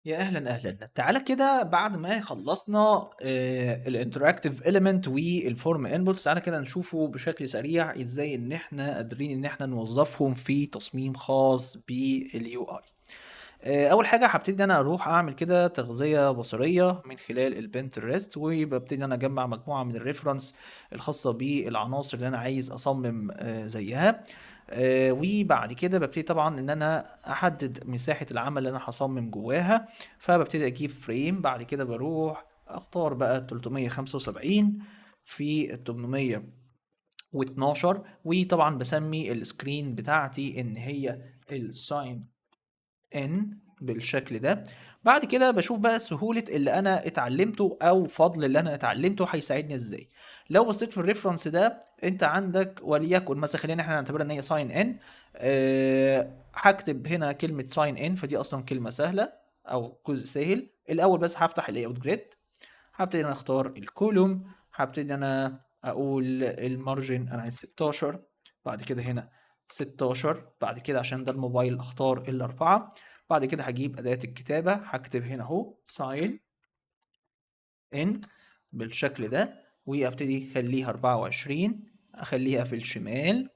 يا أهلًا، أهلًا. تعالَ كده بعد ما خلّصنا الinteractive element والform inputs، تعالَ كده نشوفه بشكل سريع إزاي إن إحنا قادرين إن إحنا نوظّفهم في تصميم خاص بالUI. أول حاجة هابتدي إن أنا أروح أعمل كده تغذية بصرية من خلال الPinterest، وبابتدي إن أنا أجمّع مجموعة من الreference الخاصة بالعناصر اللي أنا عايز أصمم زيها. وبعد كده بابتدي طبعًا إن أنا أحدد مساحة العمل اللي أنا هاصمم جواها، فبابتدي أجيب frame. بعد كده باروح أختار بقى 375 في ال812، وطبعًا باسمي الscreen بتاعتي إن هي الsign in بالشكل ده. بعد كده باشوف بقى سهولة اللي أنا اتعلمته أو فضل اللي أنا اتعلمته هيساعدني إزاي. لو بصيت في الreference ده، أنت عندك وليكن مثلًا خلّينا إحنا نعتبرها إن هي sign in. هاكتب هنا كلمة sign in، فدي أصلًا كلمة سهلة أو جزء سهل. الأول بس هافتح الlayout grid، هابتدي إن أنا أختار الcolumn، هابتدي إن أنا أقول الmargin أنا عايز 16، بعد كده هنا 16، بعد كده عشان ده الموبايل أختار ال4. بعد كده هاجيب أداة الكتابة، هاكتب هنا أهو sign in بالشكل ده، وأبتدي أخلّيها 24، أخلّيها في الشمال،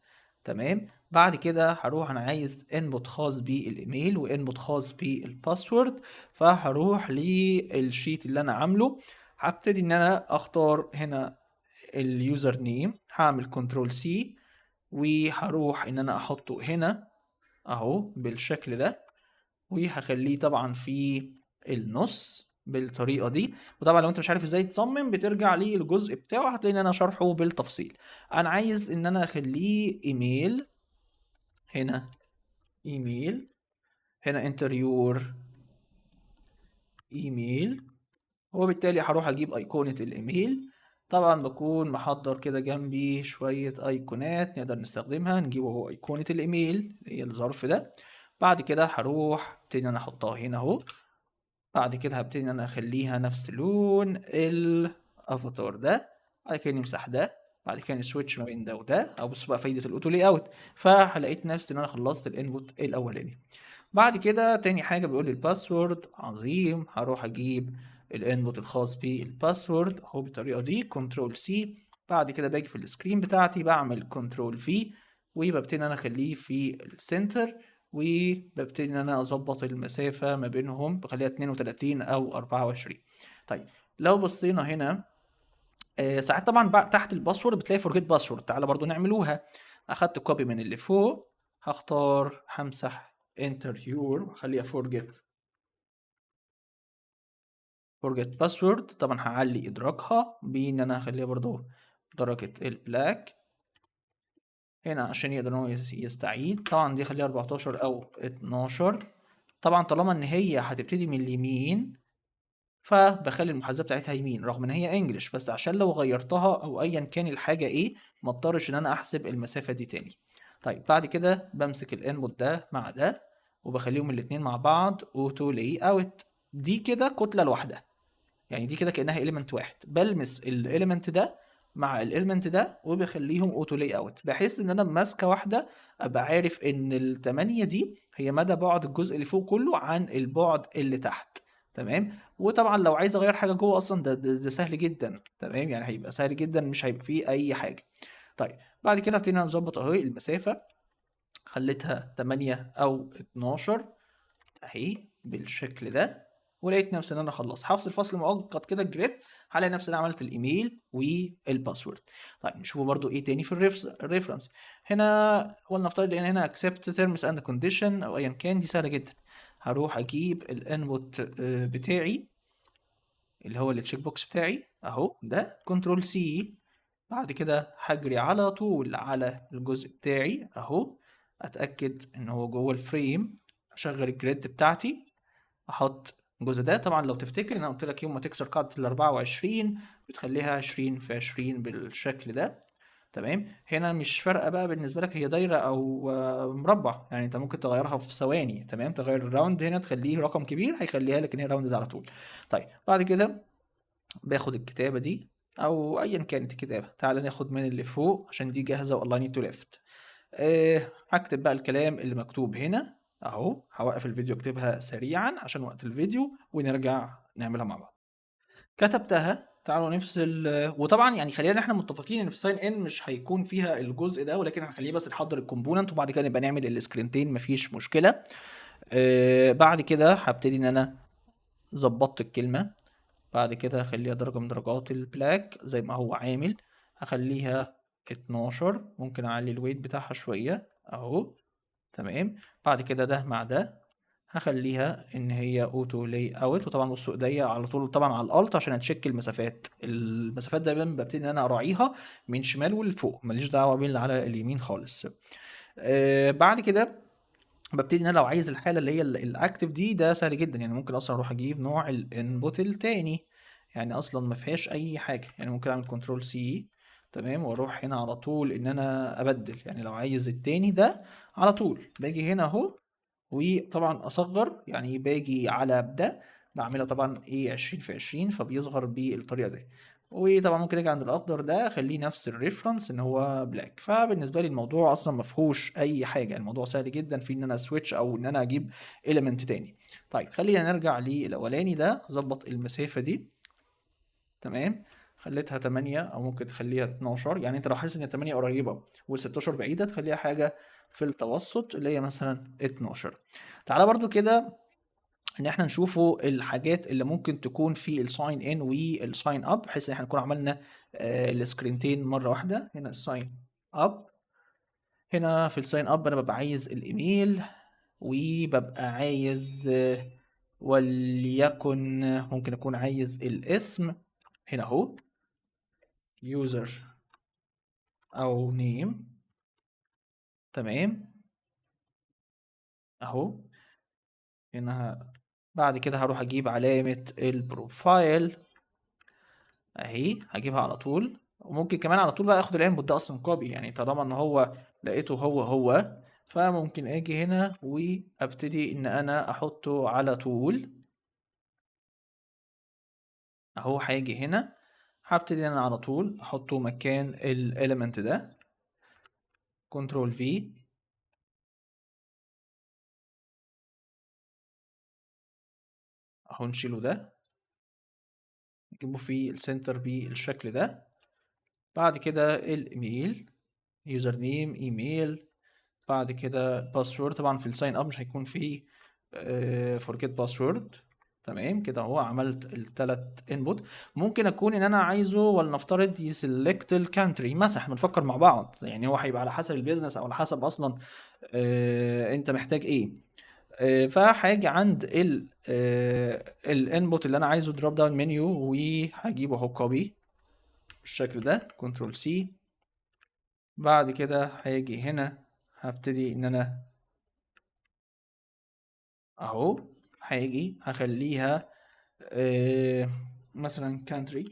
تمام. بعد كده هاروح، أنا عايز input خاص بالإيميل وinput خاص بالpassword، فهاروح للsheet اللي أنا عامله، هابتدي إن أنا أختار هنا الuser name، هاعمل control C وهاروح إن أنا أحطه هنا أهو بالشكل ده، وهاخلّيه طبعًا في النُص بالطريقة دي. وطبعًا لو أنت مش عارف إزاي تصمم بترجع للجزء بتاعه، هتلاقي إن أنا شارحه بالتفصيل. أنا عايز إن أنا أخلّيه إيميل، هنا إيميل، هنا enter your email، وبالتالي هاروح أجيب أيقونة الإيميل. طبعًا باكون محضّر كده جنبي شوية أيقونات نقدر نستخدمها، نجيب أهو أيقونة الإيميل اللي هي الظرف ده. بعد كده هاروح أبتدي إن أنا أحطها هنا أهو. بعد كده هابتدي إن أنا أخلّيها نفس لون الأفاتار ده، بعد كده نمسح ده، بعد كده نswitch ما بين ده وده، أهو بصوا بقى فايدة الauto layout. فلقيت نفسي إن أنا خلّصت الinput الأولاني. بعد كده تاني حاجة بيقول لي الpassword، عظيم، هاروح أجيب الinput الخاص بالpassword أهو بالطريقة دي control C. بعد كده باجي في الscreen بتاعتي باعمل control V، وبابتدي إن أنا أخلّيه في الcenter، وبابتدي إن أنا أضبّط المسافة ما بينهم، باخلّيها 32 أو 24. طيب لو بصينا هنا ساعات طبعًا تحت الpassword بتلاقي forget password، تعالَ برضه نعملوها. أخدت copy من اللي فوق، هاختار هامسح enter your وأخلّيها forget password. طبعًا هاعلّي إدراكها بإن أنا هاخلّيها برضه درجة الblack هنا عشان يقدر إن هو يستعيد. طبعًا دي خلّيها 14 أو 12. طبعًا طالما إن هي هتبتدي من اليمين، فباخلّي المحاذاة بتاعتها يمين رغم إن هي English، بس عشان لو غيّرتها أو أيًا كان الحاجة إيه، ما اضطرش إن أنا أحسب المسافة دي تاني. طيب بعد كده بامسك الinput ده مع ده، وباخلّيهم الاتنين مع بعض auto layout. دي كده كتلة لوحدها، يعني دي كده كأنها element واحد، بالمس الelement ده مع الelement ده وباخلّيهم auto layout، بحيث إن أنا بمسكة واحدة أبقى عارف إن ال8 دي هي مدى بُعد الجزء اللي فوق كله عن البُعد اللي تحت، تمام؟ وطبعًا لو عايز أغيّر حاجة جوّه أصلًا ده سهل جدًا، تمام؟ يعني هيبقى سهل جدًا، مش هيبقى في أي حاجة. طيب بعد كده ابتدينا نضبّط أهي المسافة، خلّيتها 8 أو 12 أهي بالشكل ده، ولقيت نفسي إن أنا خلّصت. هافصل فصل مؤقت كده الgrid، هالاقي نفسي إن أنا عملت الإيميل والpassword. طيب نشوفوا برضه إيه تاني في الreference هنا. ولنفترض إن هنا accept terms and condition أو أيًا كان، دي سهلة جدًا. هاروح أجيب الinput بتاعي اللي هو الcheck box بتاعي أهو ده control C. بعد كده هاجري على طول على الجزء بتاعي أهو، أتأكد إن هو جوّه الframe، أشغّل الgrid بتاعتي، أحط الجزء ده. طبعًا لو تفتكر إن أنا قُلت لك يوم ما تكسر قاعدة ال24 بتخلّيها 20 في 20 بالشكل ده، تمام؟ هنا مش فارقة بقى بالنسبة لك هي دايرة أو مربع، يعني أنت ممكن تغيّرها في ثواني، تمام؟ تغيّر الround هنا تخلّيه رقم كبير، هيخلّيها لك إن هي rounded على طول. طيب بعد كده باخد الكتابة دي أو أيًا كانت الكتابة، تعالَ ناخد من اللي فوق عشان دي جاهزة وalign to left. هاكتب بقى الكلام اللي مكتوب هنا. اهو هوقف الفيديو اكتبها سريعا عشان وقت الفيديو ونرجع نعملها مع بعض. كتبتها. تعالوا نفصل، وطبعا يعني خلينا احنا متفقين ان في sign in مش هيكون فيها الجزء ده، ولكن هنخليه بس نحضر ال component وبعد كده نبقى نعمل ال screen تين، مفيش مشكلة. بعد كده هبتدي ان انا ظبطت الكلمة، بعد كده هخليها درجه من درجات ال black زي ما هو عامل، هخليها 12، ممكن اعلي ال weight بتاعها شوية اهو. تمام. بعد كده ده مع ده هخليها ان هي auto layout، وطبعا بصوا ايديا على طول طبعا على ال alt عشان ا check المسافات. المسافات دايما ببتدي ان انا اراعيها من شمال ولفوق، ماليش دعوه باللي على اليمين خالص. بعد كده ببتدي ان انا لو عايز الحالة اللي هي ال active دي، ده سهل جدا، يعني ممكن اصلا اروح اجيب نوع ال input التاني، يعني اصلا ما فيهاش اي حاجة، يعني ممكن اعمل control C. تمام، واروح هنا على طول ان انا ابدل، يعني لو عايز التاني ده على طول باجي هنا اهو، وطبعا اصغر، يعني باجي على ده بعملها طبعا ايه 20 في 20 فبيصغر بالطريقة دي. وطبعا ممكن اجي عند الاخضر ده اخليه نفس ال reference ان هو black. فبالنسبه لي الموضوع اصلا ما فيهوش اي حاجة، الموضوع سهل جدا في ان انا switch او ان انا اجيب element تاني. طيب خلينا نرجع للاولاني ده، اظبط المسافة دي. تمام، خليتها 8 او ممكن تخليها 12، يعني انت لو حاسس ان 8 قريبه و16 بعيدة تخليها حاجة في التوسط اللي هي مثلا 12. تعالى برضو كده ان احنا نشوفوا الحاجات اللي ممكن تكون في ال sign in وال sign up، بحيث ان احنا نكون عملنا ال screen تين مرة واحدة. هنا ال sign up، هنا في ال sign up انا ببقى عايز الايميل، وببقى عايز وليكن ممكن اكون عايز الاسم هنا اهو user او name. تمام اهو هنا. بعد كده هروح اجيب علامة ال profile اهي، هجيبها على طول. وممكن كمان على طول بقى اخد ال input ده اصلا copy، يعني طالما ان هو لقيته هو هو، فممكن اجي هنا وابتدي ان انا احطه على طول اهو. هاجي هنا هبتدي ان انا على طول احطه مكان ال element ده، control V. اهو نشيله ده، نجيبه في ال center بالشكل ده. بعد كده الايميل، username، email، بعد كده password. طبعا في ال sign up مش هيكون فيه forget password. تمام كده اهو عملت التلات input. ممكن اكون ان انا عايزه ولنفترض ي select ال country مثلا، احنا بنفكر مع بعض، يعني هو هيبقى على حسب ال business او على حسب اصلا انت محتاج ايه. فهاجي عند ال input اللي انا عايزه drop down menu، وهجيبه اهو copy بالشكل ده، control C. بعد كده هاجي هنا هبتدي ان انا اهو هاجي هخليها مثلا country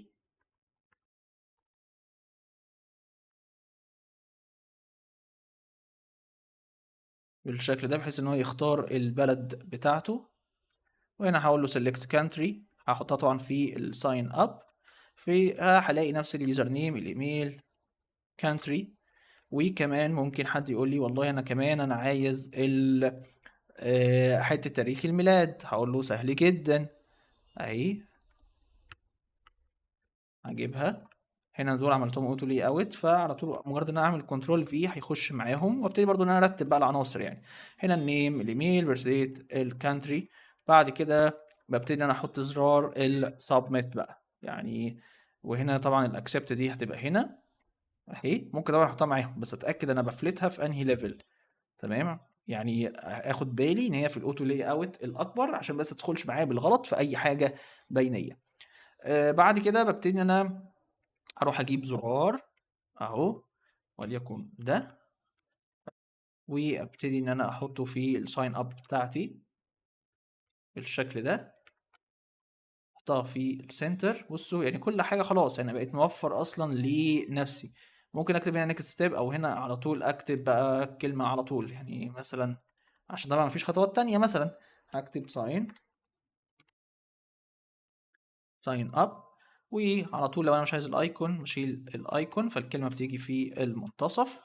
بالشكل ده، بحيث ان هو يختار البلد بتاعته. وهنا هقول له select country، هحطها طبعا في ال sign up، في هلاقي نفس ال username، ال email، country. وكمان ممكن حد يقول لي والله انا كمان عايز حتة تاريخ الميلاد، هقول له سهل جدا اهي هجيبها هنا. دول عملتهم auto layout، فعلى طول مجرد ان انا اعمل control V هيخش معاهم. وابتدي برضو ان انا ارتب بقى العناصر، يعني هنا ال name، ال email، birth date، ال country. بعد كده ببتدي ان انا احط زرار ال submit بقى، يعني وهنا طبعا ال accept دي هتبقى هنا اهي، ممكن طبعا احطها معاهم بس اتاكد انا بفلتها في انهي level. تمام، يعني اخد بالي ان هي في ال auto layout الاكبر عشان بس تدخلش معايا بالغلط في اي حاجة بينيه. بعد كده ببتدي ان انا اروح اجيب زرار اهو وليكن ده، وابتدي ان انا احطه في ال sign up بتاعتي بالشكل ده، احطها في ال center. بصوا يعني كل حاجة خلاص انا بقيت موفر اصلا لنفسي. ممكن اكتب هنا next step، او هنا على طول اكتب بقى كلمة على طول، يعني مثلا عشان طبعا مفيش خطوات تانية، مثلا هكتب sign up، وعلى طول لو انا مش عايز ال icon بشيل ال icon، فالكلمة بتيجي في المنتصف،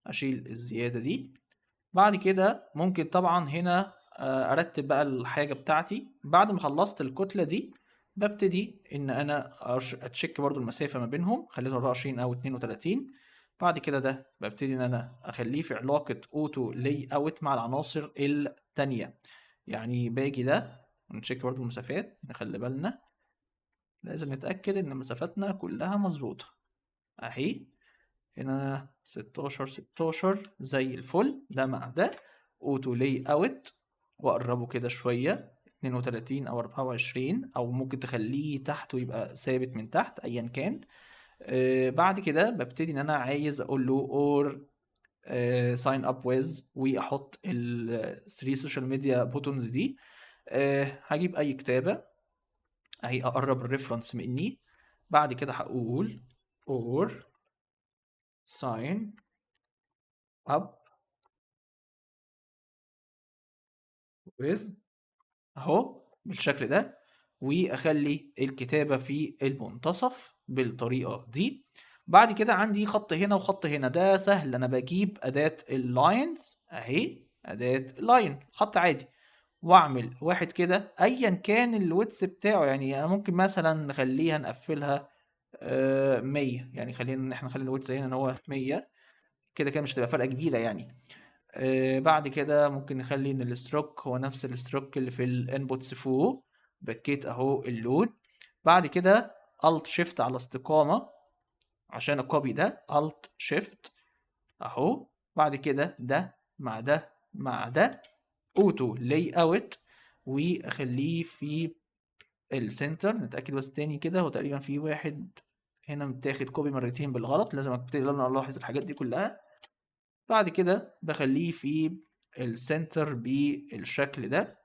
اشيل الزيادة دي. بعد كده ممكن طبعا هنا ارتب بقى الحاجة بتاعتي. بعد ما خلصت الكتلة دي ببتدي ان انا ا check برضو المسافة ما بينهم، خليته 24 او 32. بعد كده ده ببتدي ان انا اخليه في علاقة auto layout مع العناصر التانية. يعني باجي ده ن check برضو المسافات، نخلي بالنا لازم نتأكد ان مسافتنا كلها مظبوطة اهي. هنا 16 16 زي الفل، ده مع ده auto layout، واقربه كده شوية 32 او 24، او ممكن تخليه تحت ويبقى ثابت من تحت ايا كان. بعد كده ببتدي ان انا عايز اقول له or sign up with، واحط ال 3 social media buttons دي. هجيب اي كتابة اهي، اقرب ال reference مني. بعد كده هقول or sign up with اهو بالشكل ده، واخلي الكتابة في المنتصف بالطريقة دي. بعد كده عندي خط هنا وخط هنا، ده سهل، انا بجيب اداة ال lines اهي، اداة line خط عادي، واعمل واحد كده ايا كان ال width بتاعه. يعني انا ممكن مثلا نخليها نقفلها 100، يعني خلينا ان احنا نخلي ال width هنا ان هو 100، كده كده مش هتبقى فرقة كبيرة يعني. بعد كده ممكن نخلي ان ال stroke هو نفس ال stroke اللي في ال inputs فوق، بكيت اهو اللون. بعد كده Alt Shift على استقامة عشان ا copy ده، Alt Shift اهو. بعد كده ده مع ده مع ده auto layout، واخليه في ال center. نتأكد بس تاني كده، هو تقريبا في واحد هنا متاخد copy مرتين بالغلط، لازم ابتدي ان انا الاحظ الحاجات دي كلها. بعد كده بخليه في ال center بالشكل ده،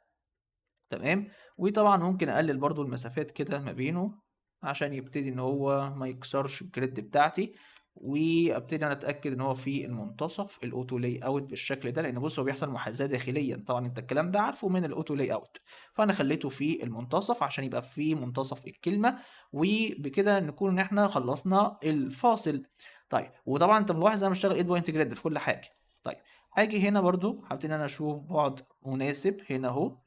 تمام. وطبعا ممكن اقلل برضو المسافات كده ما بينه عشان يبتدي ان هو ما يكسرش ال grid بتاعتي، وابتدي انا اتاكد ان هو في المنتصف ال auto layout بالشكل ده، لان بص هو بيحصل محاذاه داخليا، طبعا انت الكلام ده عارفه من ال auto layout، فانا خليته في المنتصف عشان يبقى في منتصف الكلمه، وبكده نكون ان احنا خلصنا الفاصل. طيب وطبعا انت ملاحظ انا بشتغل 8 point grid في كل حاجه. طيب هاجي هنا برضو هبتدي ان انا اشوف بعد مناسب هنا اهو،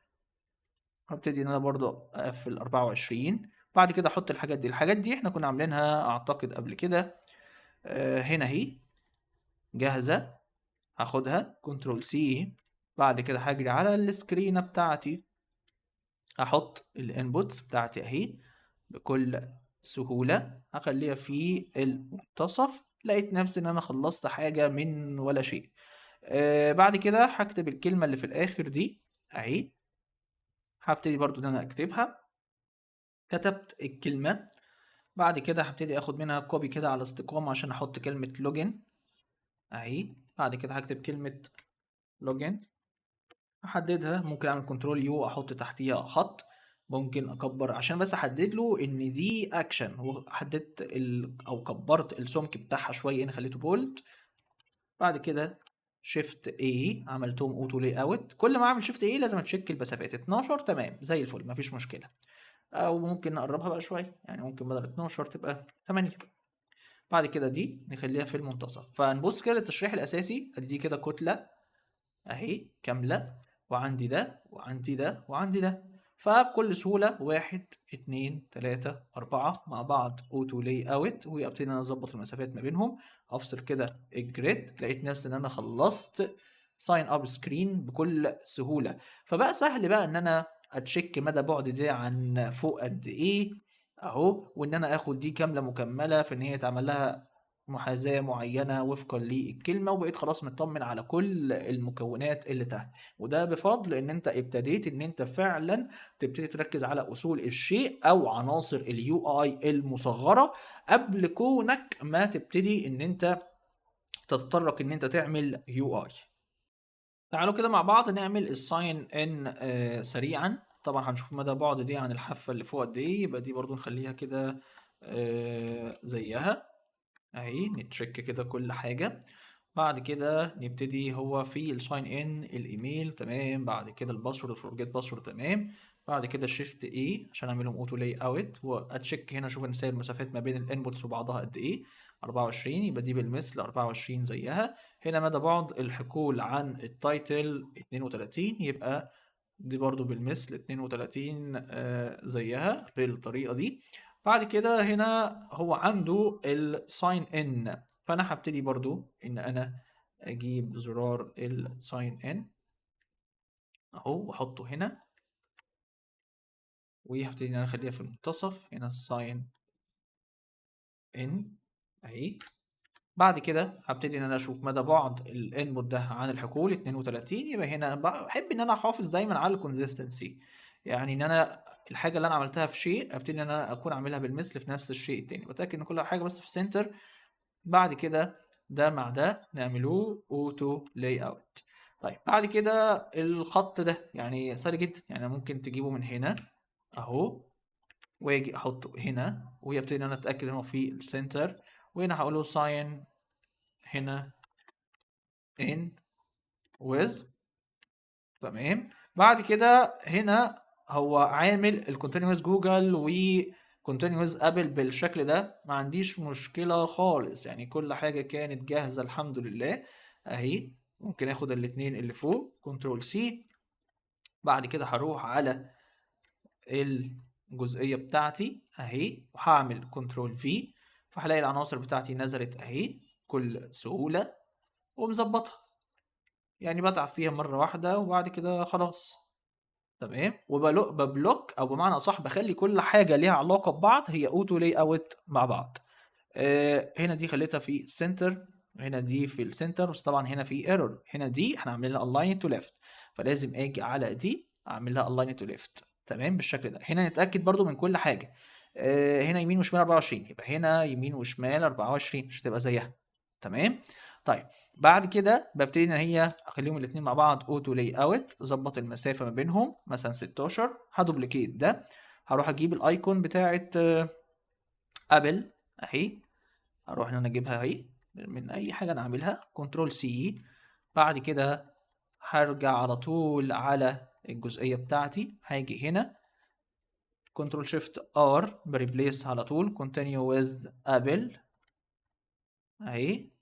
هبتدي ان انا برضو اقفل 24. بعد كده احط الحاجات دي، الحاجات دي احنا كنا عاملينها اعتقد قبل كده. هنا اهي جاهزة، هاخدها control C. بعد كده هاجري على ال screen بتاعتي، احط ال inputs بتاعتي اهي بكل سهولة، هخليها في المنتصف. لقيت نفسي ان انا خلصت حاجة من ولا شيء. بعد كده هكتب الكلمة اللي في الاخر دي اهي، هبتدي برضو ان انا اكتبها. كتبت الكلمة، بعد كده هبتدي اخد منها copy كده على استقامة عشان احط كلمة login اهي. بعد كده هكتب كلمة login، احددها، ممكن اعمل control U احط تحتيها خط، ممكن اكبر عشان بس احدد له ان دي اكشن، وحددت او كبرت السمك بتاعها شويه هنا خليته bold. بعد كده shift A عملتهم auto layout. كل ما اعمل shift A لازم ا check المسافات 12، تمام زي الفل مفيش مشكله. او ممكن نقربها بقى شويه، يعني ممكن بدل 12 تبقى 8. بعد كده دي نخليها في المنتصف. فنبص كده للتشريح الاساسي، ادي دي كده كتله اهي كامله، وعندي ده وعندي ده وعندي ده، فبكل سهوله 1 2 3 4 مع بعض auto layout، وابتدي ان انا اظبط المسافات ما بينهم. افصل كده ال grid، لقيت نفسي ان انا خلصت sign up screen بكل سهوله. فبقى سهل بقى ان انا ا check مدى بعد دي عن فوق قد ايه اهو، وان انا اخد دي كامله مكمله في ان هي يتعمل لها محاذاة معينة وفقا للكلمة، وبقيت خلاص مطمن على كل المكونات اللي تحت. وده بفضل ان انت ابتديت ان انت فعلا تبتدي تركز على اصول الشيء او عناصر ال UI المصغرة قبل كونك ما تبتدي ان انت تتطرق ان انت تعمل UI. تعالوا كده مع بعض نعمل ال sign in سريعا. طبعا هنشوف مدى بعد دي عن الحافة اللي فوق قد ايه، يبقى دي برضو نخليها كده زيها اهي، ن check كده كل حاجة. بعد كده نبتدي هو في ال sign in الايميل تمام، بعد كده ال password ال forget password تمام، بعد كده shift A عشان اعملهم auto layout، وا check هنا اشوف انا سايب المسافات ما بين ال inputs وبعضها قد ايه. 24، يبقى دي بالمثل 24 زيها. هنا مدى بعد الحقول عن ال title 32، يبقى دي برضو بالمثل 32 زيها بالطريقة دي. بعد كده هنا هو عنده ال sign in، فانا هبتدي برضو ان انا اجيب زرار ال sign in اهو واحطه هنا، وهبتدي ان انا اخليها في المنتصف هنا ال sign in اهي. بعد كده هبتدي ان انا اشوف مدى بعد ال input ده عن الحقول 32، يبقى هنا بحب ان انا احافظ دايما على ال consistency، يعني ان انا الحاجة اللي انا عملتها في شيء ابتدي ان انا اكون عاملها بالمثل في نفس الشيء التاني، بتاكد ان كل حاجة بس في center. بعد كده ده مع ده نعملوه auto layout. طيب بعد كده الخط ده يعني سهل جدا، يعني ممكن تجيبه من هنا اهو واجي احطه هنا، ويبتدي ان انا اتاكد ان هو في ال center، وهنا هقول له sign هنا in with. تمام. بعد كده هنا هو عامل ال continue with Google و continue with Apple بالشكل ده، ما عنديش مشكلة خالص، يعني كل حاجة كانت جاهزة الحمد لله اهي. ممكن اخد الاتنين اللي فوق control C. بعد كده هروح على الجزئية بتاعتي اهي وهعمل control V، فهلاقي العناصر بتاعتي نزلت اهي بكل سهولة ومظبطها، يعني بتعب فيها مرة واحدة وبعد كده خلاص. تمام. وب block او بمعنى اصح بخلي كل حاجة ليها علاقة ببعض هي auto layout مع بعض. هنا دي خليتها في center، هنا دي في ال center، بس طبعا هنا في error، هنا دي احنا عاملين لها align to left، فلازم اجي على دي اعمل لها align to left. تمام بالشكل ده. هنا نتاكد برضو من كل حاجة، هنا يمين وشمال 24، يبقى هنا يمين وشمال 24 مش هتبقى زيها. تمام. طيب بعد كده ببتدي ان هي اخليهم الاثنين مع بعض auto layout، اظبط المسافة ما بينهم مثلا 16. ه duplicate ده، هروح اجيب ال icon بتاعه Apple اهي، هروح ان انا اجيبها اهي من اي حاجة انا عاملها control C. بعد كده هرجع على طول على الجزئية بتاعتي، هاجي هنا control shift R ب replace على طول continue with Apple اهي.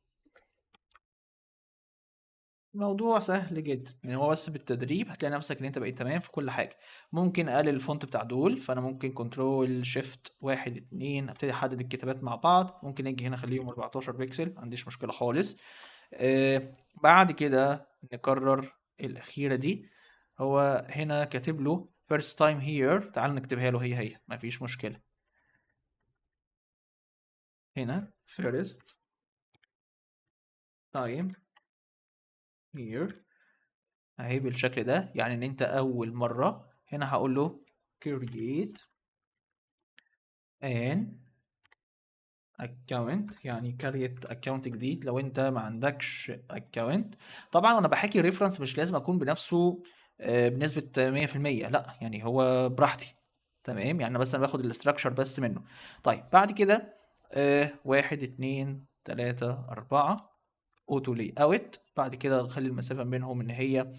الموضوع سهل جدا، يعني هو بس بالتدريب هتلاقي نفسك ان انت بقيت تمام في كل حاجة. ممكن اقلل ال font بتاع دول، فانا ممكن control shift 1 2 ابتدي احدد الكتابات مع بعض، ممكن اجي هنا اخليهم 14 بكسل، ما عنديش مشكلة خالص. بعد كده نكرر الاخيرة دي، هو هنا كاتب له first time here، تعال نكتبها له هي هي مفيش مشكلة. هنا first time here اهي بالشكل ده، يعني ان انت اول مرة. هنا هقول له create an account، يعني create account جديد لو انت ما عندكش account. طبعا وانا بحكي reference مش لازم اكون بنفسه بنسبة 100%، لا يعني هو براحتي. تمام، يعني بس انا باخد ال structure بس منه. طيب بعد كده 1 2 3 4 auto layout. بعد كده نخلي المسافة بينهم ان هي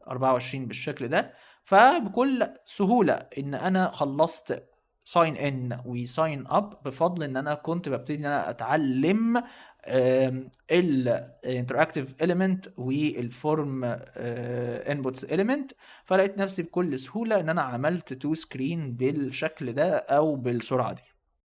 24 بالشكل ده. فبكل سهولة ان انا خلصت sign in و sign up بفضل ان انا كنت ببتدي ان انا اتعلم ال interactive element وال form inputs element، فلقيت نفسي بكل سهولة ان انا عملت two screen بالشكل ده او بالسرعة دي.